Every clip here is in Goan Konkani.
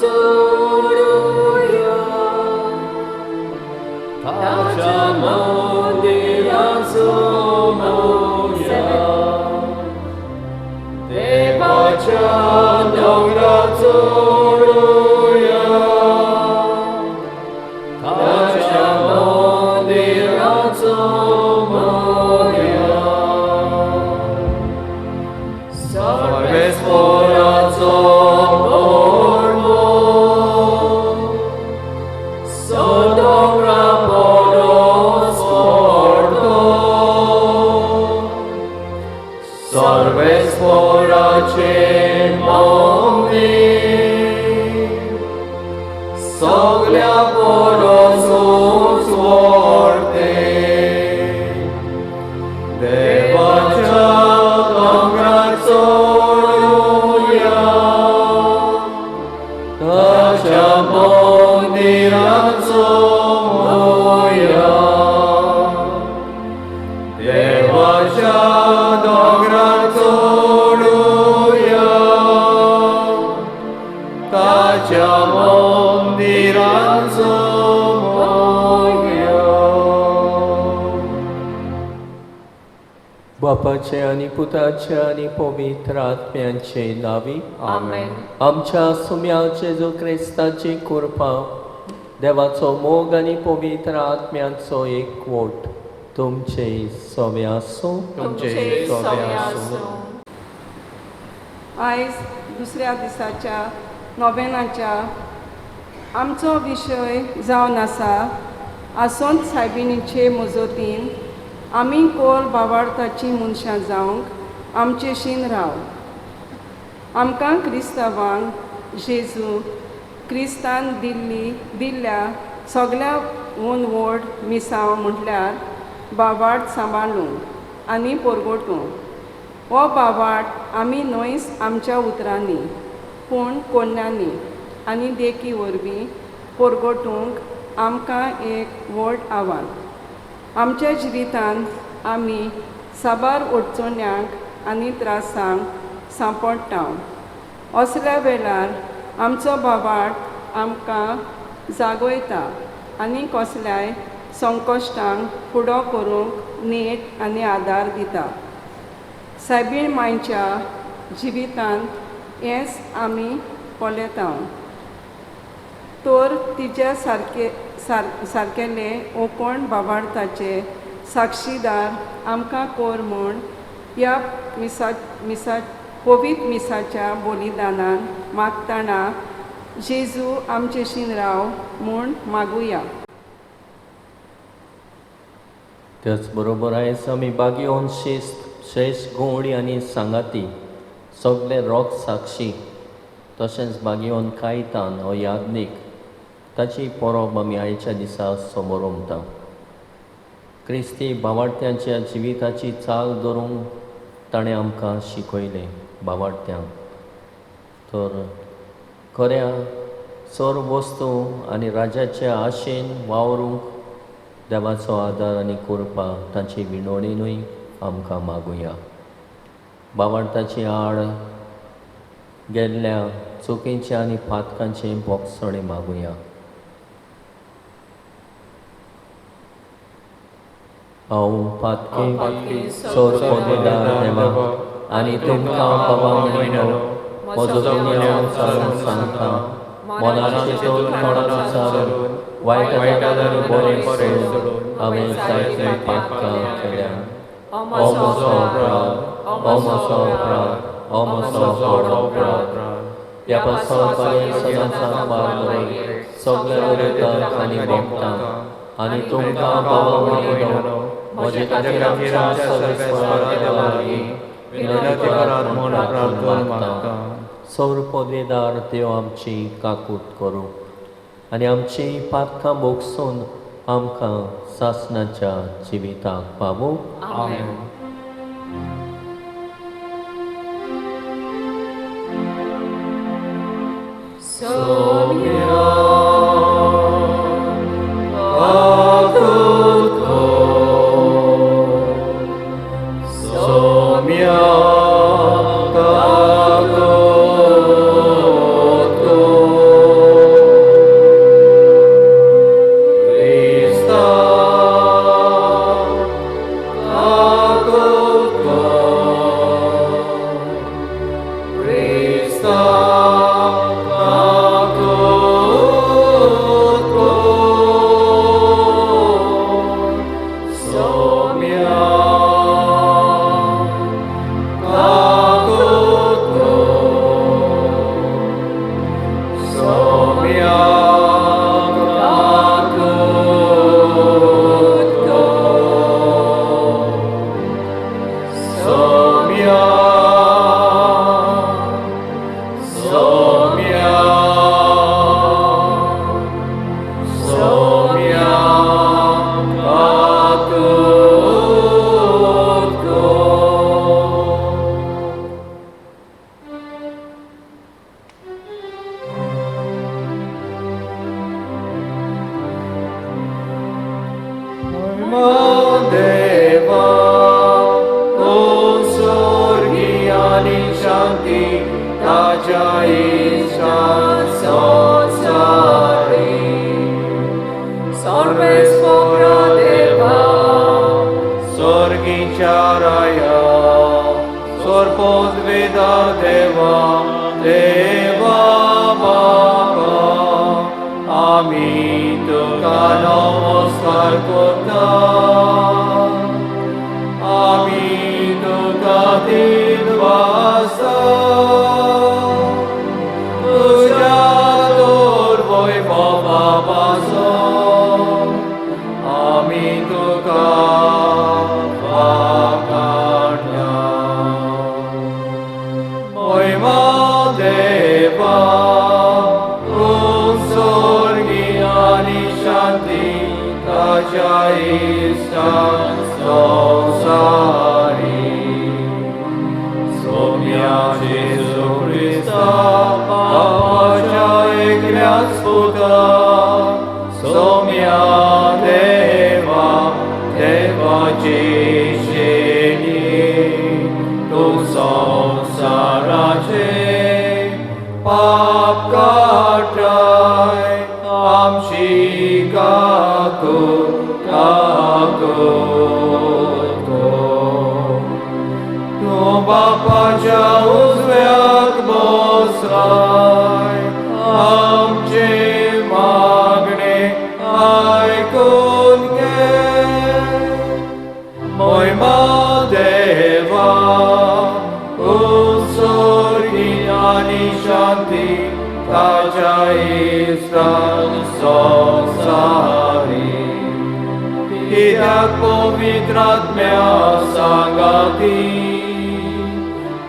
चोडुया, ताच्या मंदिराचो मोया, देवाच्या दोंगरार चोडुया, ताच्या मंदिराचो मोया. सर्वेस्पराचो मोर्मो दोंगरा परस पडतो, सर्वेस्पराचें मंदीर सगल्या परस उंच व्हडतें. देवाच्या दोंगरार चोडुया, ताच्या मंदिराचो मोया, देवाच्या दोंगरार चोडुया, ताच्या मंदिराचो मोया. बापाचे आनी पुताचे आनी पवित्र आत्म्यांचे नावी. आमेन. आमच्या सुम्या जेजू क्रिस्ताची कृपा, देवाचो मोग आनी पवित्र आत्म्यांचो एकवट तुमचे सवे आसूं. तुमचे सवे आसूं. आयज दुसऱ्या दिसाच्या नोवेनाच्या आमचो विशय जावन आसा, आसोंत सायबिणीचे मजतीन आमी कोल बावार्थाची मनशां जावंक आमचेशीन राव. आमकां क्रिस्तांवांक जेजू क्रिस्तान दिल्ल्या सगल्या ऊन व्हड मिसांव म्हटल्यार बावार्थ सांबाळूंक आनी परगटूंक. हो बावार्थ आमी न्हयच आमच्या उतरांनी पूण कोन्यांनी आनी देखी वरवीं परगटूंक आमकां एक व्हड आव्हान. आमच्या जिवितांत आमी साबार अडचण्यांक आनी त्रासांक सांपडटा. असल्या वेळार आमचो बावार्थ आमकां जागयता आनी कसल्याय संकश्टांक फुडो करूंक नेट आनी आदार दिता. सायबीण मांयच्या जिवितांत हेंच आमी पळयता. तर तिच्या सारके सारकेले ओकोण बाबार्थाचे साक्षीदार आमकां कोर म्हूण ह्या मिसा मिसा पवित्र मिसाच्या बलिदानान मागतना जेजू आमचेशीन राव म्हूण मागुया. त्याच बरोबर आयज आमी बागयोन शिस्त श्रेश्ठ गवळी आनी सांगाती सगळे रोग साक्षी तशेंच बागयोन कायतान हो याज्ञीक ताची परब आमी आयच्या दिसा समोर उमता. क्रिस्ती बावाडत्यांच्या जिविताची चाल धरूंक ताणें आमकां शिकयलें बावाडत्यांक. तर खऱ्या सर्व वस्तू आनी राजाच्या आशेन वावरूंक देवाचो आदार आनी कृपा ताची विनवणीनूय आमकां मागुया. बावाडताची आड गेल्ल्या चुकींचे आनी पातकांचे बोगसणे मागुया. हांव पातकी सोर पदवेदार देवा आनी तुमकां बाबा म्हयनो म्हजो गुन्यांव चालून सांगता, मनाचे तोंडान चालून वायट आनी बरें सोडून हांवें जायते पातकां केल्या. ओ म्हजो अपराध, ओ म्हजो अपराध, ओ म्हजो व्हड अपराध. ह्या पासत हांवें सदांच मारले सगल्या विरोधाक आनी भोगता आनी तुमकां बाबा म्हयनो म्हजे खातीर आमच्या सर्वेस्परा देवा लागीं विनंती करात म्हूण प्रार्थना मागता. सौर पदवेदार देव आमची काकूत करूं आनी आमची पातकां भोगसून आमकां सासणाच्या जिविताक पावूं. आमेन. सोम्या काकूत कर, सोम्या काकूत कर, सोरपोत देवा देवा बाबा आमी तुका नमस्कार करता आमी तुका दिनवासा तुज्या तोर बाबा पासो आमी तुका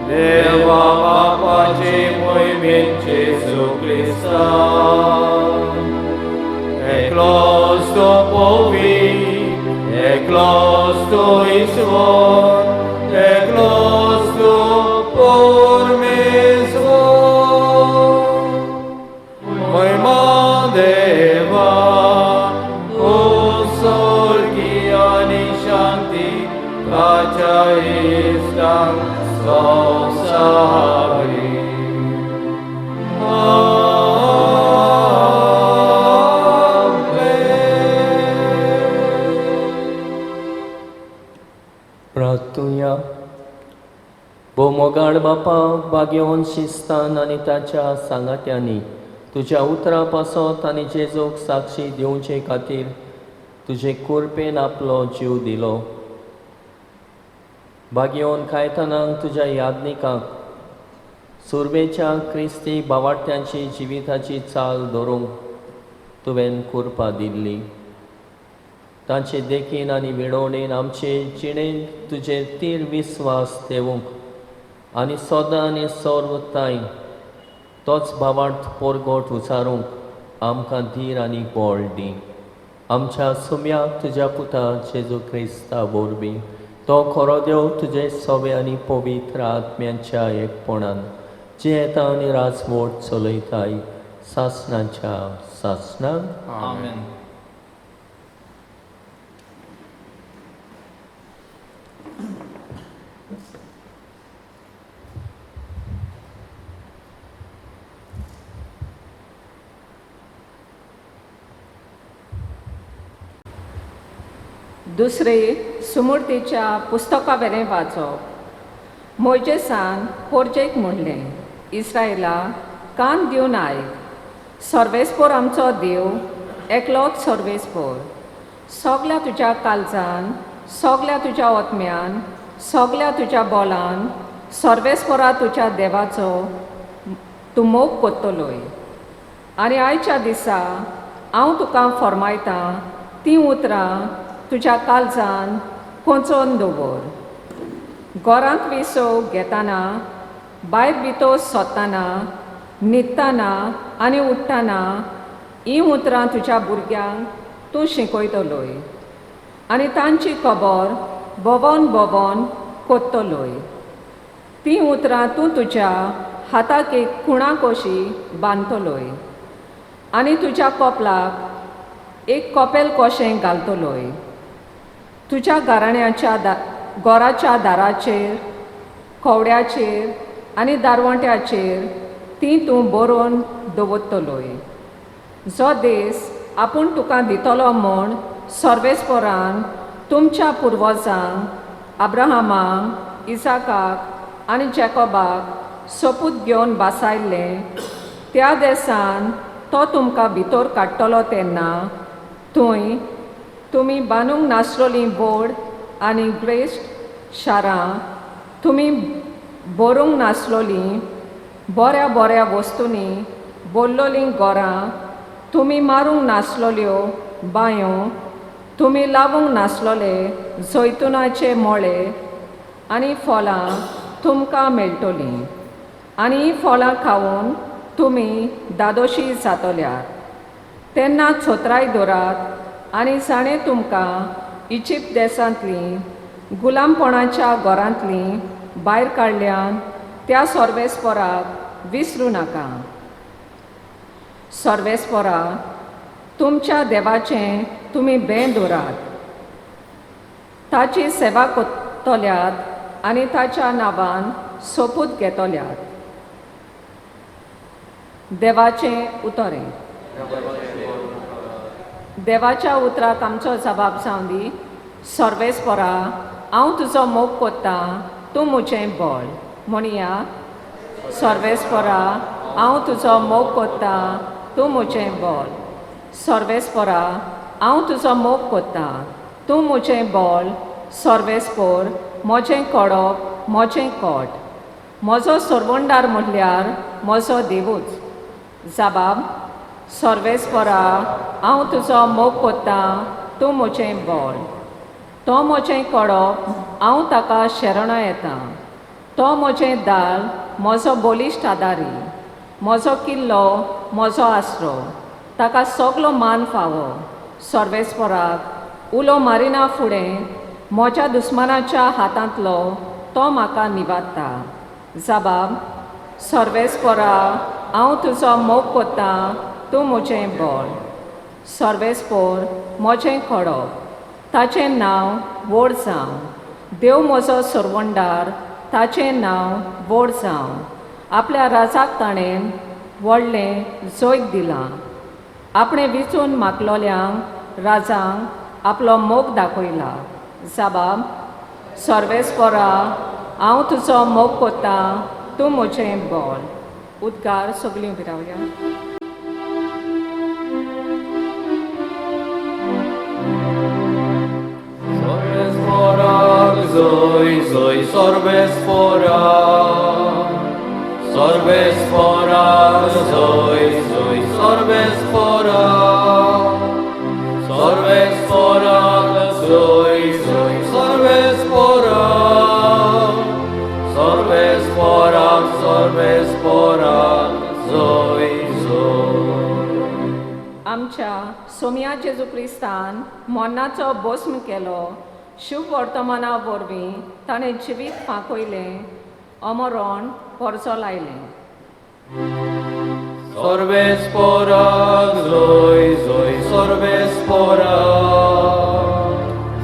देवा बापाचे मोहिमेन जेजू क्रिस्ता एकलोच तो पवित्र एकलोच तो ईश्वर एकलोच तो परमेश्वर महिमा देवा उत्सर्गी आनी शांती ताच्या इश्टांक संवसारी. प्रार्थुया. भोव बापा भाग्यवन शिस्तान आनी ताच्या सांगात्यांनी तुज्या उतरां पासत आनी जेजूक साक्षी दिवचे खातीर तुजे कुरपेन आपलो जीव दिलो. भाग्यवन कायतानाक तुज्या यादनिकाक सुरवेच्या क्रिस्ती बावाट्यांची जिविताची चाल धरूंक तुवें कुरपा दिल्ली. तांचे देखीन आनी विडवणेन आमचे जिणेंत तुजेर तीर विस्वास देवूंक आनी सदां आनी सर्वताय तोच भावार्थ पोरगोट उचारूंक आमकां धीर आनी बळ दी. आमच्या सुम्याक तुज्या पुता जेजू क्रिस्ता वरवीं तो खरो देव तुजे सवे आनी पवित्र आत्म्यांच्या एकपणान जे येता आनी राजवट चलयताय सासणाच्या सासणाक. आमेन. दुसरे सुमूर्तीच्या पुस्तकावेलें वाचप. मोयजेसान पोरजेक म्हणलें, इस्रायला कान दिवन आयक, सर्वेस्पोर आमचो देव एकलोच सर्वेस्पोर. सगल्या तुज्या काळजान, सगल्या तुज्या ओत्म्यान, सगल्या तुज्या बोलान सर्वेस्पोरा तुज्या देवाचो तूं मोग कोत्तलोय. आनी आयच्या दिसा हांव तुका फर्मायतां तीं उतरां तुज्या काळजान कोंचोन दवर. घरांत विसव घेतना, भायर भितर सोदतना, न्हिदतना आनी उठ्ठना हीं उतरां तुज्या भुरग्यांक तूं शिकयतलोय आनी तांची खबर भोंवन भोंवन कोत्तलोय. तीं उतरां तूं तुज्या हाताक एक खुणा कशी बांदतलोय आनी तुज्या कपलाक एक कपेल कशें घालतलोय. तुज्या घराण्याच्या घराच्या दाराचेर, कवड्याचेर आनी दारवंट्याचेर ती तूं बरोवन दवरतलोय. जो देस आपूण तुका दितलो म्हूण सर्वेस्पोरान तुमच्या पुर्वजांक, अब्राहमाक, इसाकाक आनी जॅकोबाक सोपूत घेवन बासायल्लें त्या देसान तो तुमकां भितर काडटलो तेन्ना थंय तुमी बांदूंक नासलोलीं बोर्ड आनी ग्रेस्ट शारां तुमी बरोवंक नासलोलीं बऱ्या बऱ्या वस्तूंनी बोल्लोलीं घरां तुमी मारूंक नासलोल्यो बांयो तुमी लावूंक नासलोले जैतुनाचे मोळे आनी फळां तुमकां मेळटलीं आनी हीं फळां खावन तुमी दादोशी जातल्यात. तेन्ना चोत्राय दवरात आनी जाणें तुमकां इजिप्त देशांतलीं गुलामपणाच्या घरांतलीं भायर काडल्यान त्या सर्वेस्पराक विसरूं नाका. सर्वेस्परा तुमच्या देवाचें तुमी बें दवरात, ताची सेवा करतल्यात आनी ताच्या नांवान सोपूत घेतल्यात. देवाचें उतरें. देवाच्या उतराक आमचो जबाब जावं दी. सर्वेस्परा हांव तुजो मोग करतां, तूं म्हजें बळ. म्हणया, सर्वेस्परा हांव तुजो मोग करतां, तूं म्हजें बळ. सर्वेस्परा हांव तुजो मोग करतां, तूं म्हजें बळ. सर्वेस्पोर म्हजें कडप, म्हजें कोट, म्हजो सरवंडार म्हणल्यार म्हजो देवूच. जबाब, सर्वेस्परा हांव तुजो मोग करतां, तूं म्हजें बळ. तो म्हजें कडप, हांव ताका शरणो येता. तो म्हजें दाल, म्हजो बलिश्ट आदारी, म्हजो किल्लो, म्हजो आसरो, ताका सगलो मान फावो. सर्वेस्पराक उलो मारिना फुडें म्हज्या दुस्मानाच्या हातांतलो तो म्हाका निवारता. जबाब, सर्वेस्परा हांव तुजो मोग करतां, तूं म्हजें बळ. सर्वेस्पोर म्हजें खडप, ताचें नांव व्हड जावं. देव म्हजो सरवंडार, ताचें नांव व्हड जावं. आपल्या राजाक ताणें व्हडलें जैत दिलां. आपणें विचून मागलोल्यांक राजांक आपलो मोग दाखयला. जबाब, सर्वेस्परा हांव तुजो मोग करतां, तूं म्हजें बळ. उद्गार सगळीं उबी रावया. सर्वेस्पराक जोय जोय सर्वेस्परा, सर्वेस्पराक जोय जोय सर्वेस्परा, सर्वेस्पराक जोय जोय सर्वेस्परा, सर्वेस्पराक सर्वेस्पराक जोय जोय. आमच्या सोम्या जेजू क्रिस्तान मरणाचो भस्म केलो. शुभ वर्तमाना वरवीं ताणें जिवीत फांकयलें, अमरण परजो लायलें. सर्वेस्पराक जोय जोय सर्वेस्परा,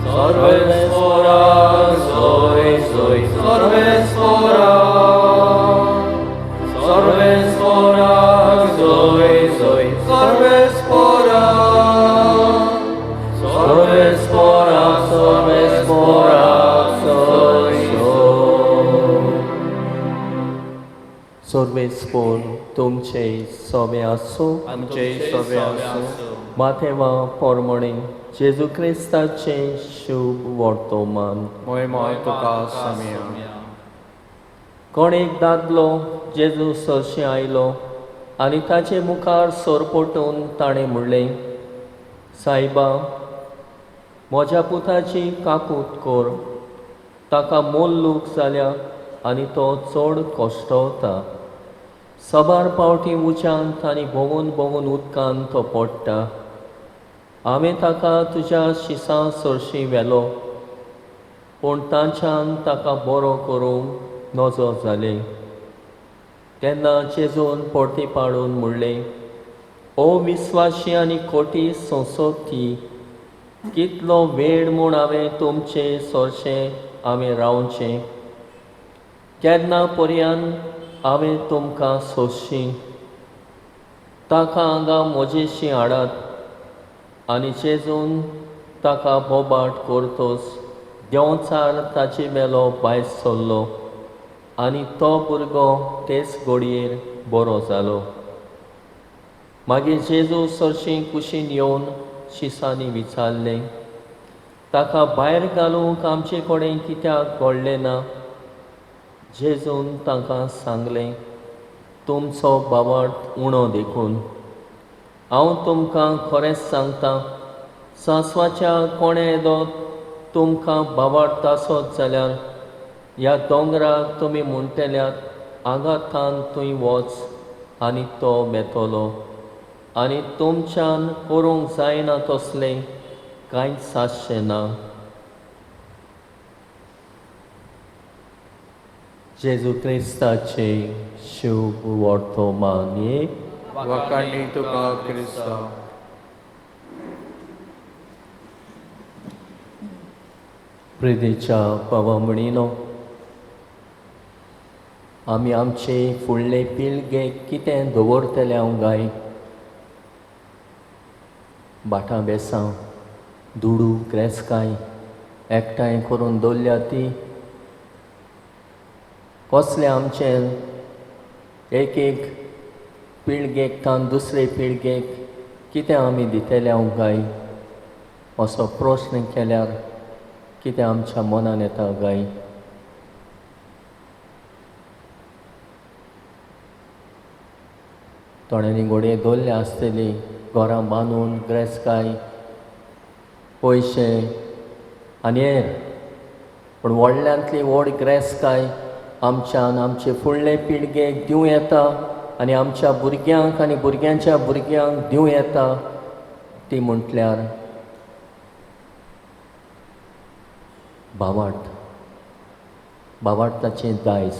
सर्वेस्पराक जोय जोय सर्वेस्परा, सर्वेस्पराक जोय जोय सर्वेस्परा, सर्वेस्पराक सर्वेस्पराक जोय जोय. सर्वेस्पोर तुमचे सोबे आसूं. आमचे सोबे आसूं. माथेवा पोरमणे जेजू क्रिस्ताचें शुभ वर्तमान. मोय तुका समिया. कोण एक दादलो जेजू सरशी आयलो आनी ताचे मुखार सरपटून ताणें म्हणलें, सायबा, म्हज्या पुताची काकूत कर, ताका मोल्लूक जाल्या आनी तो चड कश्टवता. सबार पावटी उज्यांत आनी भोंवून भोंवून उदकांत तो पडटा. हांवें ताका तुज्या शिसां सरशी व्हेलो, पूण तांच्यान ताका बरो करूंक नजो जालें. तेन्ना जेजून परती पाडून म्हणलें, ओ विस्वाशी आनी खोटी संसोती, कितलो वेळ म्हूण हांवें तुमचे सरशें हांवें रावचें? केन्ना पर्यंत हांवें तुमकां सोंसची? ताका हांगा म्हजेशी हाडात. आनी जेजून ताका बोबाट करतोच देंवचार ताचे मेलो भायर सरलो. आनी तो भुरगो तेच घडयेर बरो जालो. मागीर जेजू सरशी कुशीन येवन शिसांनी विचारलें, ताका भायर घालूंक आमचे कडेन कित्याक घडलें ना? जेजून तांकां सांगलें, तुमचो भावार्थ उणो देखून. हांव तुमकां खरेंच सांगता, सांसवाच्या कोणे येदो तुमकां भावार्थ आसत जाल्यार ह्या दोंगराक तुमी म्हणटल्यात, आगाथान थंय वच, आनी तो वेतलो. आनी तुमच्यान करूंक जायना तसलें कांयच आसचें ना. जेजू क्रिस्ताचे शुभ वर्तमान. वाखाणी तुका क्रिस्ता. प्रितीच्या बाबा म्हणिनो, आमी आमचे फुडले पिळगेक कितें दवरतले हांव गाय? भाटां बेसां, दुडू, क्रेस्काय एकठांय करून दवरल्या ती कसलें आमचें एक एक पिळगेक तान दुसरे पिळगेक कितें आमी दितले हांव गाय असो प्रस्न केल्यार कितें आमच्या मनान येता गाय? थोड्यांनी घोडये दवरल्या आसतली घरां बांदून, ग्रेस्काय, पयशे आनी हेर, पूण व्हडल्यांतली व्हड ग्रेस्काय आमच्यान आमचे फुडले पिळगेक दिवं येता आनी आमच्या भुरग्यांक आनी भुरग्यांच्या भुरग्यांक दिवं येता ती म्हटल्यार भावार्थ, भावार्थाचें दायज,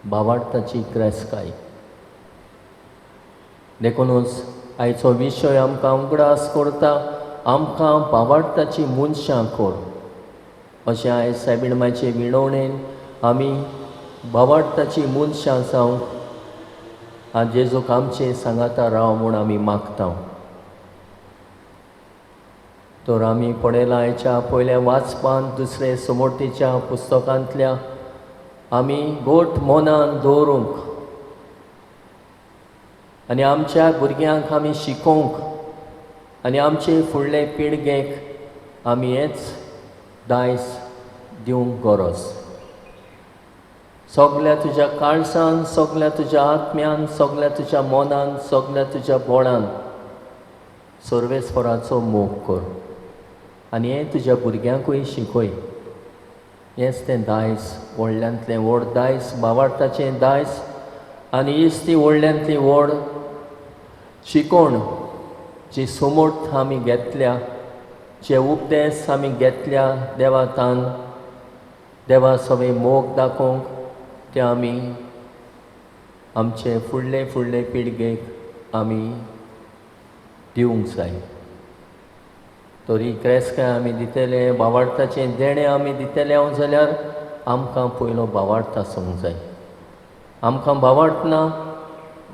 भावार्थाची ग्रेस्काय. देखूनच आयचो विशय आमकां उगडास करता, आमकां भावार्थाची मनशां कर. अशें आयज सायबीण मायचे विणवणेन आमी भावार्थाची मनशां जावंक आनी जेजूक आमचे सांगाता राव म्हूण आमी मागता. तर आमी पळयलां आयच्या पयल्या वाचपान दुसरे समोर्तीच्या पुस्तकांतल्या आमी गोट मनान दवरूंक आनी आमच्या भुरग्यांक आमी शिकोवंक आनी आमचे फुडले पिळगेक आमी हेंच दायज दिवंक गरज. सगल्या तुज्या काळजान, सगल्या तुज्या आत्म्यान, सगल्या तुज्या मनान, सगल्या तुज्या बोळान सर्वेस्पराचो मोग कर आनी हें तुज्या भुरग्यांकूय शिकय. हेंच तें दायज, व्हडल्यांतलें व्हड दायज, भावार्थाचें दायज आनी हीच ती व्हडल्यांतली व्हड शिकवण जी समर्थ आमी घेतल्या, जे उपदेश आमी घेतल्या देवातान, देवा सवे मोग दाखोवंक ते आमी आमचे फुडले फुडले पिळगेक आमी दिवंक जाय. तरी क्रेस्काय आमी दितले, भावार्थाचें देणें आमी दितले हांव जाल्यार आमकां पयलो भावार्थ आसूंक जाय. आमकां भावार्थ ना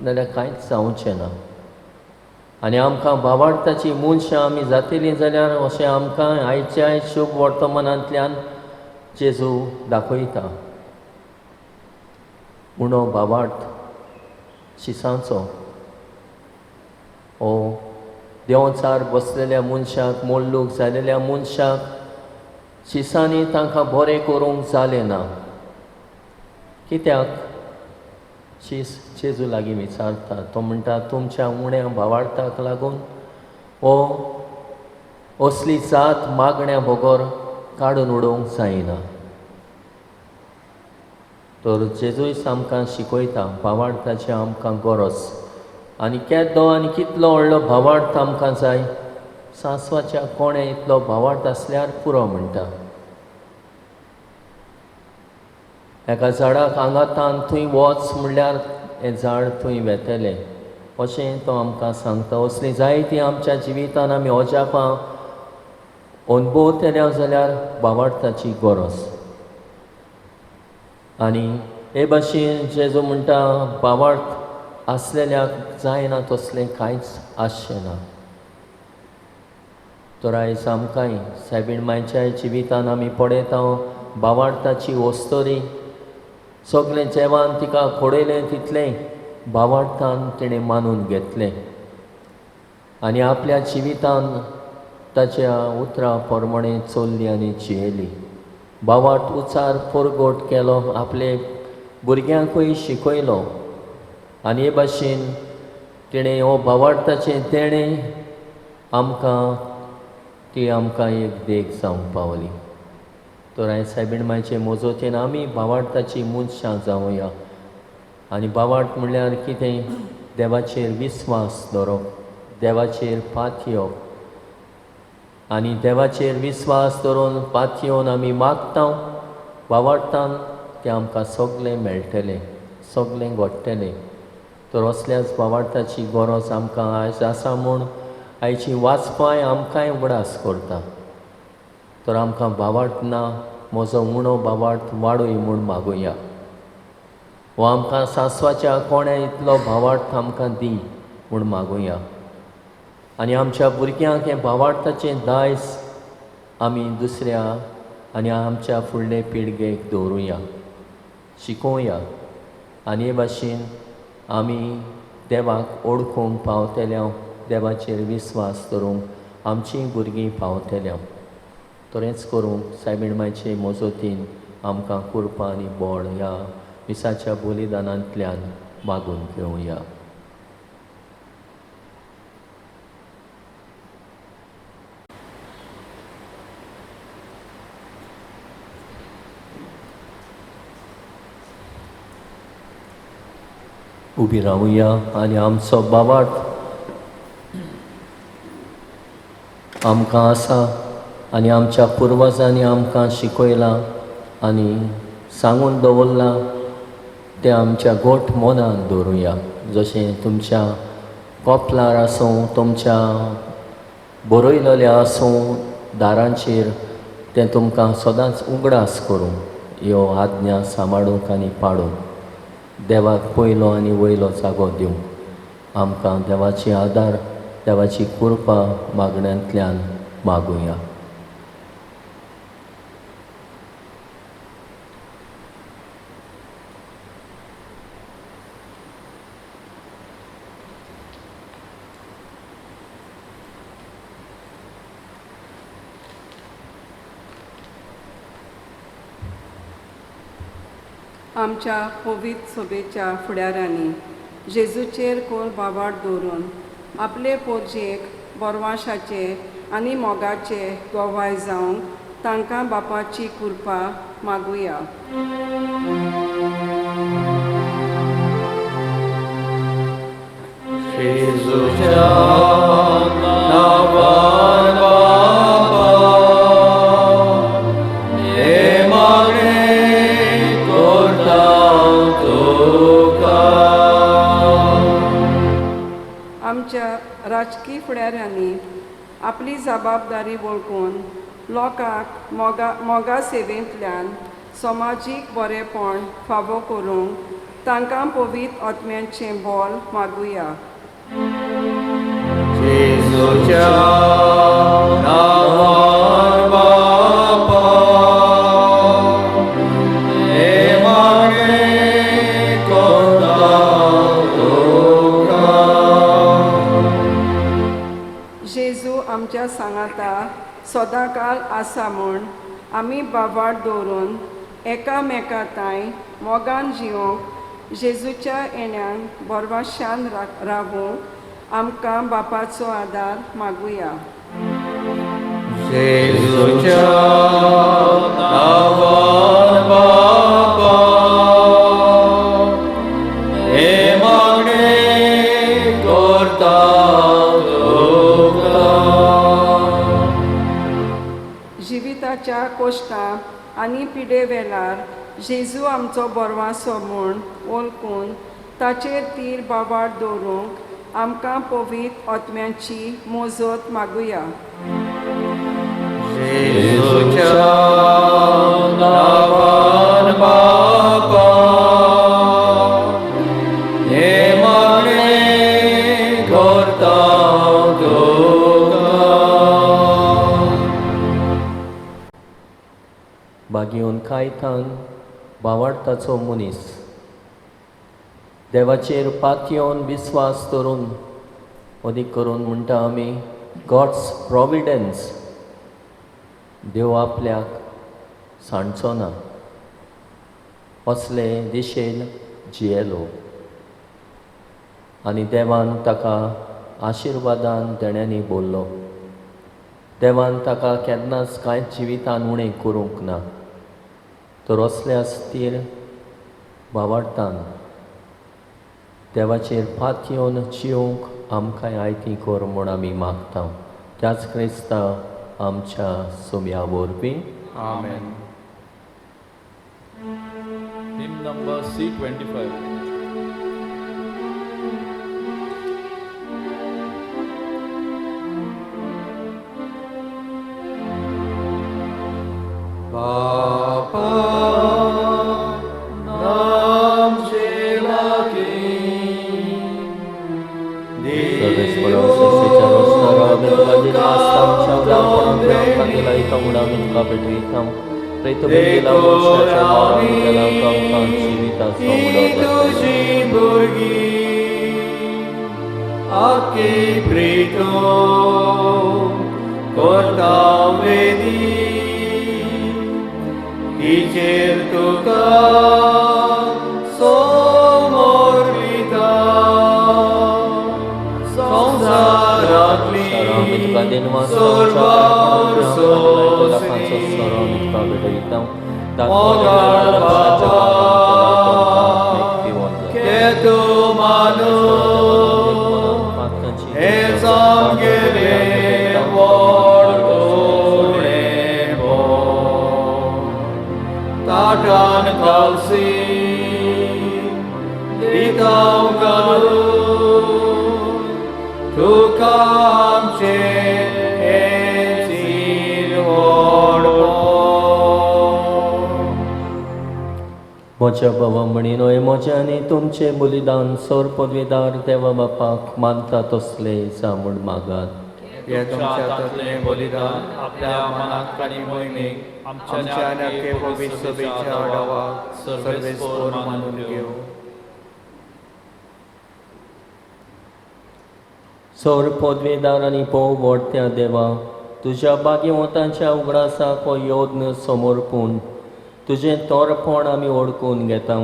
जाल्यार कांयच जावचें ना. आनी आमकां भावार्थाची मनशां आमी जातलीं जाल्यार अशें आमकां आयच्या शुभ वर्तमानांतल्यान जेजू दाखयता. उणो भावार्थ शिसांचो ओ देंवचार बसलेल्या मनशाक, मोल्लूक जालेल्या मनशाक शिसांनी तांकां बरें करूंक जालें ना. कित्याक? शीस जेजू लागीं विचारता. तो म्हणटा, तुमच्या उण्या भावार्थाक लागून हो असली जात मागण्या बगर काडून उडोवंक जायना. तर जेजूय आमकां शिकयता भावार्थाची आमकां गरज आनी केदो आनी कितलो व्हडलो भावार्थ आमकां जाय. सांसवाच्या कोणे इतलो भावार्थ आसल्यार पुरो म्हणटा. एका झाडाक आंगातान थंय वच म्हणल्यार हें झाड थंय वेतलें अशें तो आमकां सांगता. असली जायती आमच्या जिवितान आमी अजापां अनुभवतल्या जाल्यार भावार्थाची गरज. आनी हे भाशेन जेजू म्हणटा, भावार्थ आसलेल्याक जायना तसलें कांयच आसचें ना. तर आयज आमकांय सायबीण मायच्या जिवितान आमी पळयता भावार्थाची वस्तरी सगळें जेवण तिका खोडयलें तितलें भावार्थान तिणें मानून घेतलें आनी आपल्या जिवितान ताच्या उतरां प्रमाणें चल्ली आनी जियेली. भावार्थ उचार परगट केलो, आपले भुरग्यांकूय शिकयलो आनी हे भाशेन तिणें हो भावार्थाचें देणें आमकां ती आमकां एक देख जावंक पावली. तर आयज सायबीण मायचे मोजोतेन आमी भावार्थाची मनशां जावया. आनी भावार्थ म्हणल्यार कितें? देवाचेर विस्वास दवरप, देवाचेर पातयेवप आनी देवाचेर विस्वास दवरून पातयेवन आमी मागता भावार्थान तें आमकां सगळें मेळटलें, सगळें घडटलें. तर असल्याच भावार्थाची गरज आमकां आयज आसा म्हूण आयची वाचपाय आमकांय उगडास करता. तर आमकां भावार्थ ना, म्हजो उणो भावार्थ वाडय म्हूण मागुया. वो आमकां सांसवाच्या कोण्या इतलो भावार्थ आमकां दी म्हूण मागुया. आनी आमच्या भुरग्यांक हें भावार्थाचें दायज आमी दुसऱ्या आनी आमच्या फुडले पिळगेक दवरुया, शिकोवया. आनी हे भाशेन आमी देवाक ओळखूंक पावतल्या, देवाचेर विस्वास दवरूंक आमचीं भुरगीं पावतल्या. तरेंच करूंक सायबीण मायचे मोजोतीन आमकां कृपा आनी बळ ह्या मिसाच्या बलिदानांतल्यान मागून घेवया. उबी रावया आनी आमचो भावार्थ आमकां आसा आनी आमच्या पुर्वजांनी आमकां शिकयलां आनी सांगून दवरलां तें आमच्या गोठ मनान दवरुया. जशें तुमच्या कपलार आसूं, तुमच्या बरयलेलें आसूं दारांचेर, तें तुमकां सदांच उगडास करूं. ह्यो आज्ञा सांबाळूंक आनी पाडूंक देवाक पयलो आनी वयलो जागो दिवंक आमकां देवाची आदार, देवाची कृपा मागण्यांतल्यान मागुया. आमच्या पवित्र सभेच्या फुडाऱ्यांनी जेजूचेर कोर बाबाड दवरून आपले पोरजेक बोरवाशाचे आनी मोगाचे गोवाय जावंक तांकां बापाची कृपा मागुया. जेजूच्या नांवान बापा हे मागणें करता तुका. आमच्या राजकी फुडाऱ्यांनी आपली जबाबदारी वळखून लोकांक मोगा सेवेंतल्यान समाजीक बरेपण फावो करूंक तांकां पवित्र आत्म्याचें बळ मागुया. जेजूच्या नांवान बापा हे मागणें करता तुका. जेजू आमच्या सांगाता सदांकाल आसा म्हूण आमी बाबाड दवरून एकामेका तांय मोगान जिवंक जेजूच्या येण्यान बोरवाशान रावूंक आमकां बापाचो आदार मागुया. जेजूच्या नांवान बापा हे मागणें करता तुका. जिविताच्या कोश्टां आनी पिडे वेळार जेजू आमचो बोरवासो म्हूण वळखून ताचेर तीर बाबाड दवरूंक आमकां पवित्र आत्म्याची मोजत मागुया. जेजूच्या नांवान बापा हे मागणें करता तुका. बागेवन कायतान भावार्थाचो मनीस, देवाचेर पातयेवन विस्वास धरून, अदीक करून म्हणटा आमी गॉड्स प्रोविडन्स, देव आपल्याक सांडचो ना असले दिशेन जियेलो आनी देवान ताका आशिर्वादान देण्यांनी बोल्लो. देवान ताका केन्नाच कांय जिवितान उणें करूंक ना. तर असल्या स्थीर भावार्थान देवाचेर पातयेवन जिवंक आमकां आयती कर म्हूण आमी मागता. त्याच क्रिस्ता आमच्या सुम्या वरवीं. आमेन. Hymn number C25. बापा नामचे लागी तुजी भुरगीं आखी प्रीतो करता वेदी तिचेर तुका समर्पिता संवसारांतली सर्वार सोंसणी मोगाळ बाबा केतू मानू हें सामगेलें व्हड उणेपण ताटान खालसी दिता घालून तुका आमचें हें चीर व्हडपण. म्हज्या बाबा म्हणिनोय म्हजें आनी तुमचें बलिदान सोर पदवीदार देवा बापाक मानता तसलें जावं म्हूण मागात. हे तुमच्या हातांतलें बलिदान आपल्या मनाक आनी मोहिमेक आमच्या आनी पवित्र सभेच्या आडावाक सर्वेस्पोर मानून घेवं. सोर पदवीदार आनी भोव व्हडत्या देवा, तुज्या भाग्यवंतांच्या उगडासाक हो यत्न समर्पून तुजें तोरपण आमी ओळखून घेता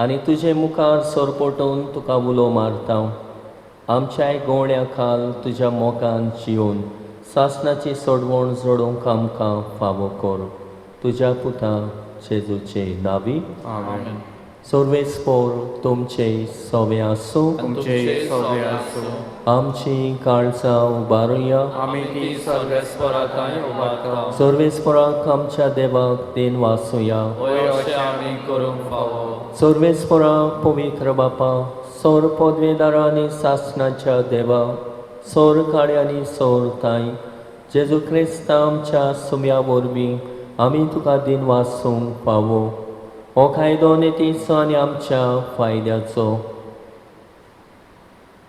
आनी तुजे मुखार सरपटून तुका उलो मारता. आमच्याय गोवण्या खाल तुज्या मोगान जिवन सासणाची सोडवण जोडूंक आमकां फावो कर. तुज्या पुता जेजूचे नावी. आमेन. सर्वेस्पोर तुमचे सवे आसूं. तुमचे सवे आसूं. आमची काळजां उबारुया. आमी ती सर्वेस्पराताय उबारता. सर्वेस्पराक आमच्या देवाक then वासुया. होय अशें आमी करूंक फावो. सर्वेस्परा पवित्र बापा, सौर पदवेदारा आनी सासणाच्या देवा, सौर काळ्यांनी सौर ताई जेजू क्रिस्ता आमच्या सुम्या वरवीं आमी तुका दिन वासूंक फावो. हो कायदो नितीचो आनी आमच्या फायद्याचो.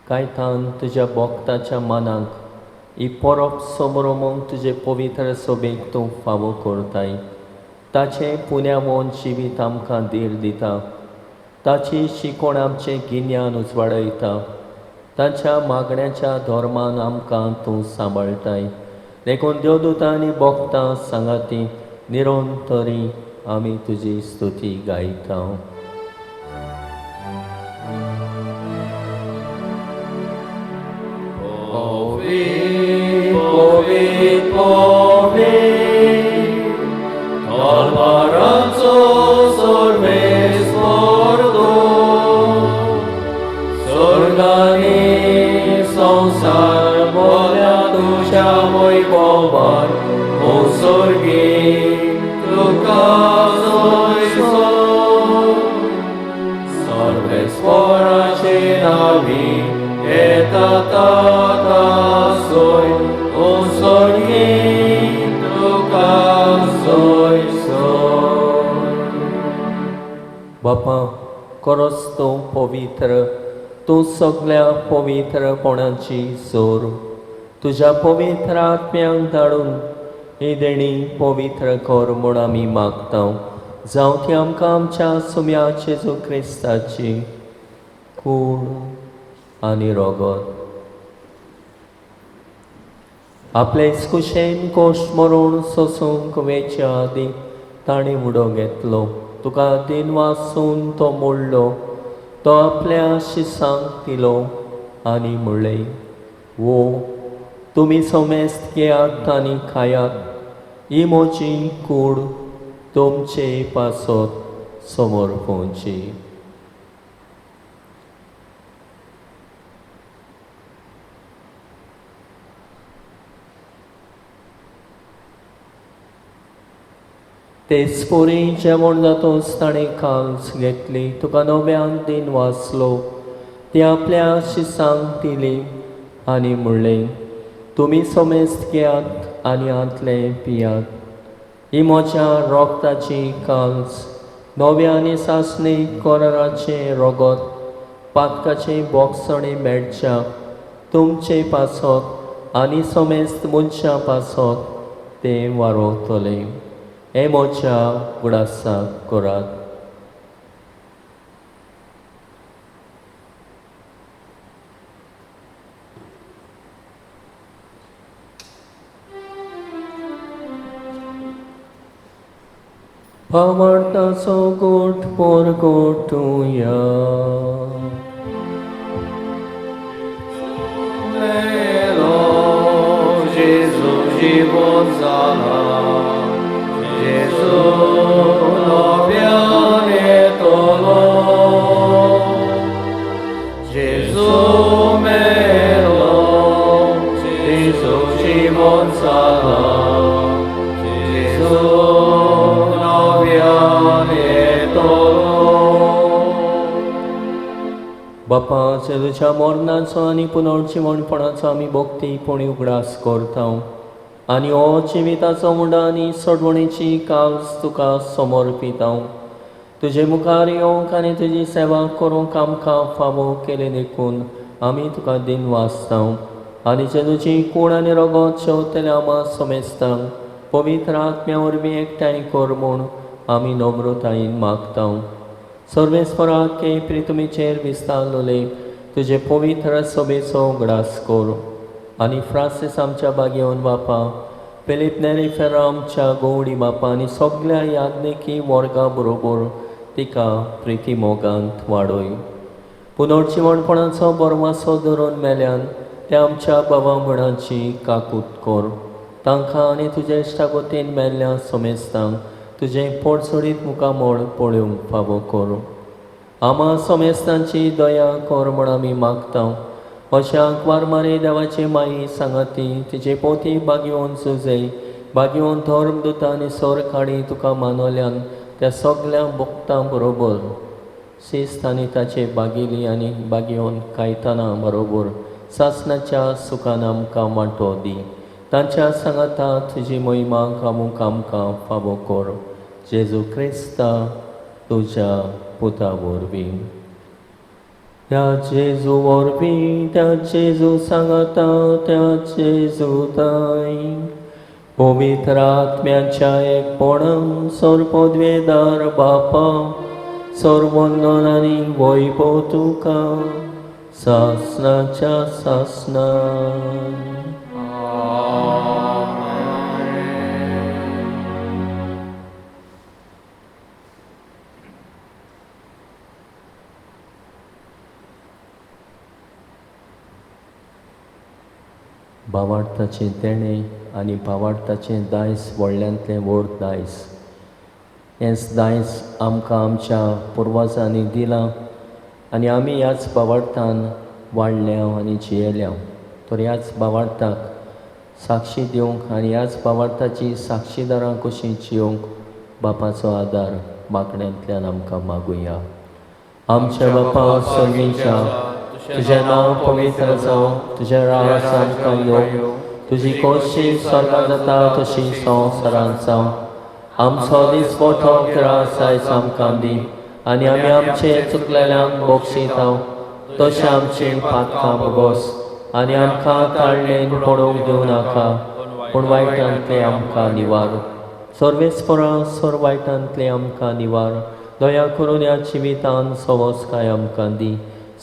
कायतान तुज्या भक्ताच्या मनाक ही परब समरोमूंक तुजे पवित्र सभेक तूं फावो करताय. ताचें पुण्यावन जिवीत आमकां धीर दिता. ताची शिकवण आमचें गिन्यान उजवाडयता. ताच्या मागण्याच्या धर्मान आमकां तूं सांबाळटाय. देखून देवदूतां आनी भक्तां सांगाती निरंतरी आमी तुजी स्तुती गायता. पवित्र पवित्र तलवारांचो सर्वेस्पर तूं, स्वर्गानी संवसार भरल्या तुज्या वैभवान, ओ स्वर्गी तुका सोयसो. सर्वेस्पराचे नावी येता ताका सोय, ओ स्वर्गी तुका सोयसो. बापा, खरोच तूं पवित्र, तूं सगळ्या पवित्रपणाची जोर. तुज्या पवित्र आत्म्यांक धाडून ही देणी पवित्र कर म्हूण आमी मागता. जावं ती आमकां आमच्या सुम्या जेजू क्रिस्ताची कूड आनी रोगत. आपले कुशेन कोश मरून सोसूंक वेच्या आदी ताणें उडो घेतलो, तुका दिन वासून तो मोडलो, तो आपल्या शिसांक दिलो आनी म्हणलें, वो तुमी समेस्त घेयात आनी खायात, ही म्हजी कूड तुमचे पासत समर्पणची. तेच पोरी जेवण जातोच ताणें काल्स घेतली, तुका नव्यान दिन वाचलो, ती आपल्या शिसांक दिली आनी म्हणलें, तुमी समेस्त घेयात आनी हांतलें पियात, ही म्हज्या रोगताची काल्स, नव्या आनी सासणी कराराचें रोगत, पातकाचें बोगसणें मेळच्या तुमचे पासत आनी समेस्त मनशां पासत तें वारोवतलें. हें म्हज्या उगडासाक करात. भावार्थाचो गोठ परगटुया. मेलो जेजू जिवो जाला, जेजू नव्यान येतलो, जेजू मेलो जेजू जिवो जाला, जेजू नव्यान येतलो. बापा, जेजूच्या मरणाचो आनी पुनर्जिवणपणाचो आमी भक्तीपणी उगडास करता आनी हो जिविताचो मुंडा आनी सोडवणेची काल्स तुका समर्पिता. तुजे मुखार येवंक आनी तुजी सेवा करूंक आमकां फावो केलें देखून आमी तुका दिन वाचता आनी जेजूची कूड आनी रगत शेवतल्या आमा समेस्तांक पवित्र आत्म्या वरवीं एकठांय कर म्हूण आमी नम्रतायेन मागता. सर्वेस्पराक के प्रितुमीचेर विस्तारलोले तुजे पवित्र सभेचो उगडास कर आनी फ्रांसीस आमच्या बागेवन बापा, फिलीप नेरी फेरा आमच्या गोवडी बापा आनी सगल्या याज्ञिकी वर्गा बरोबर तिका प्रिती मोगांत वाडय. पुनर्जिवणपणाचो बरमासो धरून मेल्यान त्या आमच्या बाबा म्हणाची काकूत कर. तांकां आनी तुजे इश्टागतीन मेल्ल्या समेस्तांक तुजें पोटसोडीत मुखामळ पळोवंक फावो कर. आमा समेस्तांची दया कर म्हण आमी मागता. अशें आंकवार मारी देवाची माई सांगाती तिचे पोती बागेवन सुजय बागेवन धर्मदूत आनी सोर काडी तुका मानवल्यान त्या सगल्या भक्तां बरोबर शिस्त आनी ताचे बागेली आनी बागेवन कायताना बरोबर सासणाच्या सुखान आमकां वांटो दी. तांच्या सांगाता तुजी महिमा गावूंक आमकां फावो कर. जेजू क्रिस्ता तुज्या पुता वरवीं. त्या जेजू वरवीं, त्या जेजू सांगाता, त्या जेजू ताय पवित्र आत्म्याच्या एकपणान सर्वपदवेदार बापा, सर्वंदन आनी वैभव तुका सासणाच्या सासणान. भावार्थाचें तेणें आनी भावार्थाचें दायज व्हडल्यांतलें व्हड दायज. हेंच दायज आमकां आमच्या पुर्वजांनी दिलां आनी आमी ह्याच भावार्थान वाडल्या आनी जियेल्या. तर ह्याच भावार्थाक साक्षी दिवंक आनी ह्याच भावार्थाची साक्षीदारां कशीं जियोवंक बापाचो आदार मागण्यांतल्यान आमकां मागुया. आमच्या बापा सर्गीच्या, तुजें नांव पवित्र जावं, तुजें राज आमकां येवं, तुजी खोशी स्वर्गांत जाता तशी संवसारांत जावं. आमचो दिसपटो ग्रास आयज आमकां दी आनी आमी आमचे चुकलेल्यांक बक्षिता तशें आमचीं पातकां भोगोस आनी आमकां ताळणेन पडोवंक दिवं नाका, पूण वायटांतलें आमकां निवार. सर्वेस्परा सोर वायटांतले आमकां निवार. दया करून ह्या जिवितान सवसकाय आमकां दी.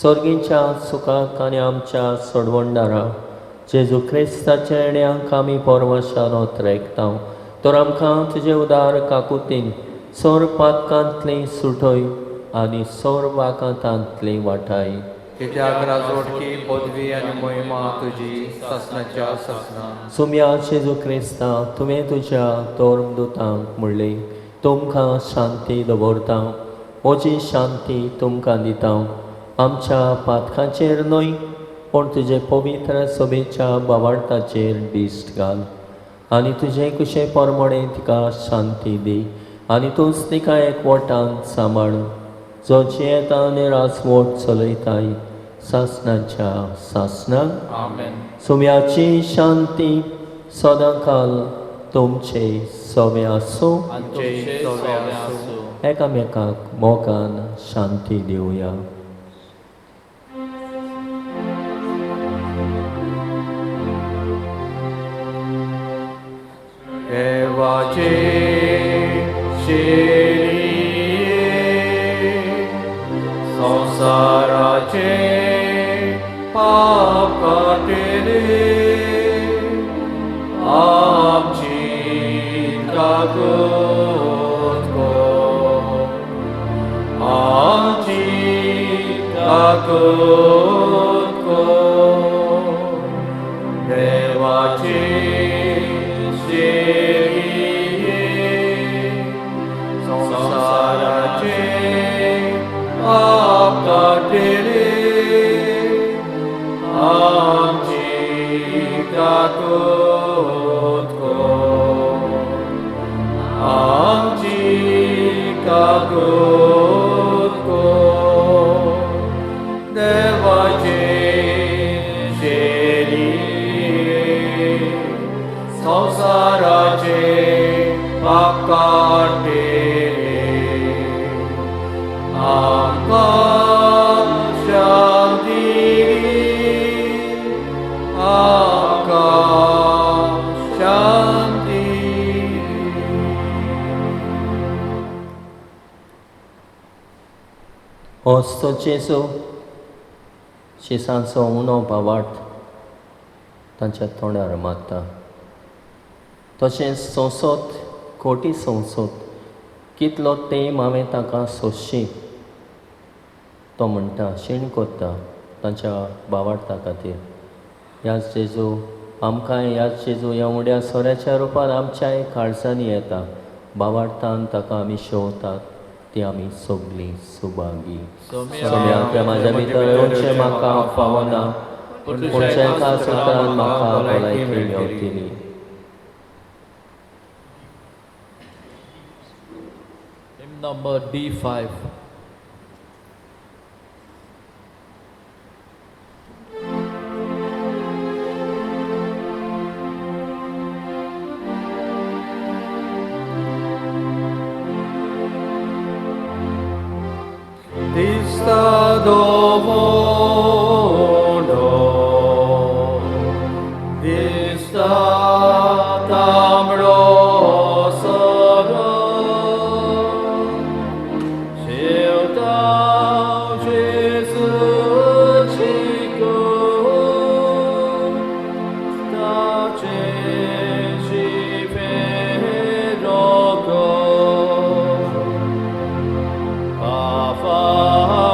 सर्गीच्या सुखाक आनी आमच्या सोडवणदारा जेजू क्रिस्ताच्या येण्याक आमी परवाशान ओतरेकता. तर आमकां तुजे उदार काकुतीन सोर पातकांतली सुटय आनी सोर वाकांतांतली वाटाय. कित्याक राजवटकी पदवी आनी महिमा तुजी सासणाच्या सासणा. सुम्या जेजू क्रिस्ता, तुवें तुज्या धर्मदुतांक म्हणलें, तुमकां शांती दवरता, म्हजी शांती तुमकां दिता. आमच्या पातकांचेर न्हय पूण तुजे पवित्र सभेच्या बावार्थाचेर दिश्ट घाल आनी तुजे कुशे परमणे तिका शांती दी आनी तूंच तिका एकवटान सांबाळ, जो जियेता आनी राजवट चलयताय सासणाच्या सासणाक. आमेन. सुम्याची शांती सदांकाल तुमचे सवे आसूं. आमचे सवे आसूं. एकामेकाक मोगान शांती दिवया. देवाचे शेळये संवसाराचे पाप काडटले, आमची काकूत कर, आमची काकूत कर. देवाचे शेळये संवसाराचे पाप काडटले, आमची काकूत कर, आमची काकूत कर. देवाचे शेळये संवसाराचे पाप काडटले, आमकां शांती दी, आमकां शांती दी. होच तो जेजू शिसांचो उणो भावार्थ तांच्या तोंडार मारता. तशेंच सोंसत कोटी सोंसत कितलो तेम हांवें ताका सोंशी, तो म्हणटा, शीण कोत्ता तांच्या भावार्था खातीर. ह्याच जेजू आमकांय, ह्याच जेजू ह्या उड्या सोऱ्याच्या रुपान आमच्याय काळजांनी येता. भावार्थान ताका आमी शेवतात ती आमी सगळीं सुभागी. सोम्या म्हाज्या भितर येवचें म्हाका फावना, पूण एका सुत्रान म्हाका भलायकी मेवतली. Hymn number D5. Dista do mundo, dista tamro soro, Shiltao Jesu Chico, ta che feroko,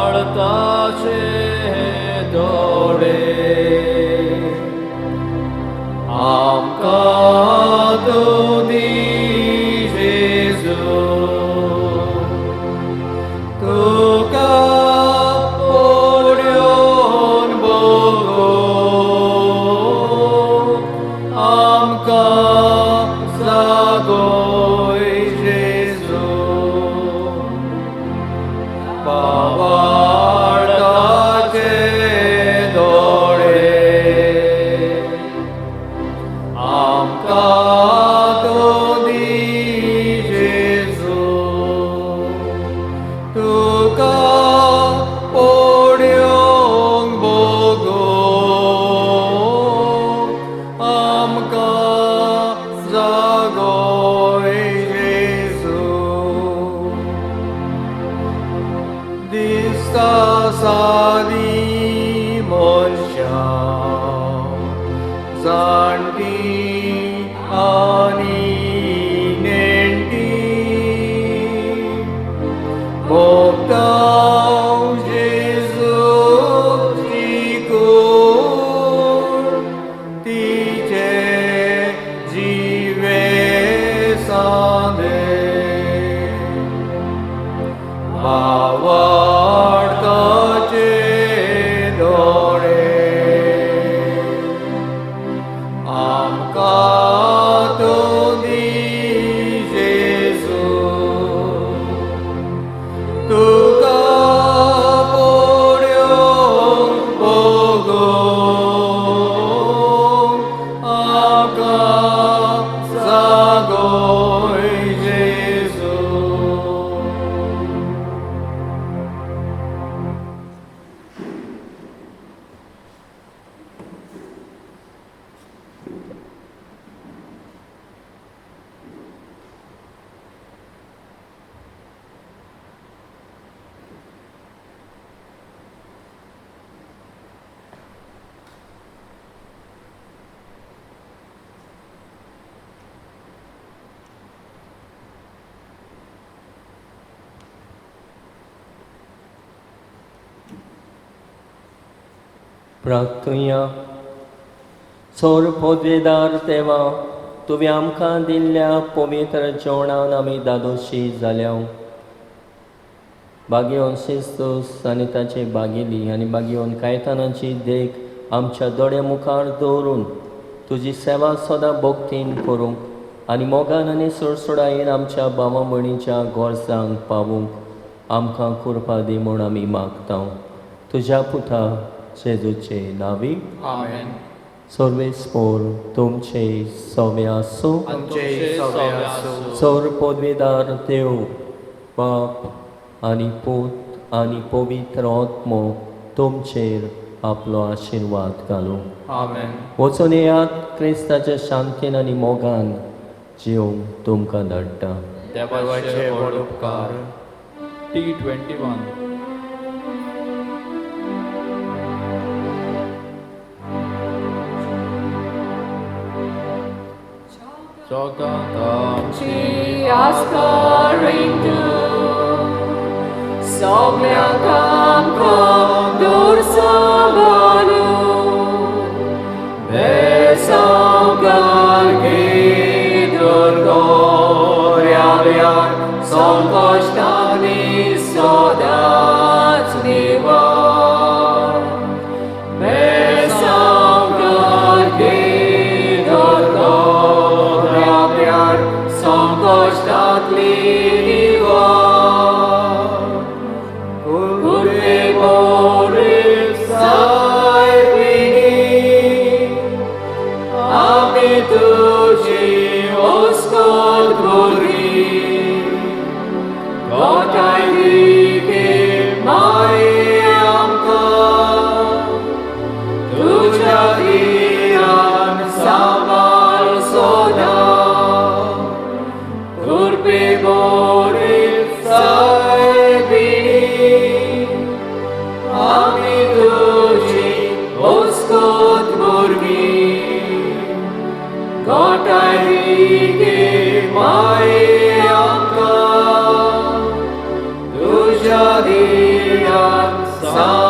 Pafartache dore, Amka tu di Jesu, Tuka orion bogo, Amka zagoy Jesu, Pavartache dore, Amka tu di Jesu, Tuka orion bogo, Amka zagoy क्रिस्ता सादी मनशां जाणटी आनी नेणटी मोगतां जेजूची कूड तिचे जिवे सांदे भावार्थाचे दोळे आमकां तूं दी जेजू तुका पळोवंक भोगूंक आमकां जागय जेजू. प्रार्थुया. सोर पदवेदार देवा, तुवें आमकां दिल्ल्या पवित्र जेवणान आमी दादोशी जाल्या. बागेवन शिस्तूस आनी ताचे बागेली आनी बागेवन कायतानाची देख आमच्या दोळे मुखार दवरून तुजी सेवा सदां भक्तीन करूंक आनी मोगान आनी सुडसुडायेन आमच्या भावा भयणीच्या गरजांक पावूंक आमकां कृपा दी म्हूण आमी मागता. तुज्या पुता जेजूचे नांवी. आमेन. सर्वेस्पोर तुमचे सवे आसूं. तुमचे सवे आसूं. सौर पदवेदार देव बाप आनी पूत आनी पवित्र आत्मो तुमचेर आपलो आशिर्वाद घालूं. आमेन. वचून येयात, क्रिस्ताच्या शांतीन आनी मोगान जिवंक तुमकां धाडटा. देवाचे व्हड उपकार. T21. जगांत आमची आस्करिंतू सगळ्यांक आमकां दूर सांबाळून बेसांव गार्गी दुर्गोऱ्याव्यार संकश्टांनी सदांच निवार. बेसांव गार्गी दुर्गोऱ्याव्यार संकश्टांतली निवार. कुर्बे बोरे सायबिणी आमी तुजी ओस्कोल भुरगीं गोठाय दी गे माये आमकां तुज्या धिरान सांबाळ सदां. कुर्बे बोरे सायबिणी आमी तुजी ओस्कोत भुरगीं गोठाय दी गे माये आमकां तुज्या धिरान सांबाळ.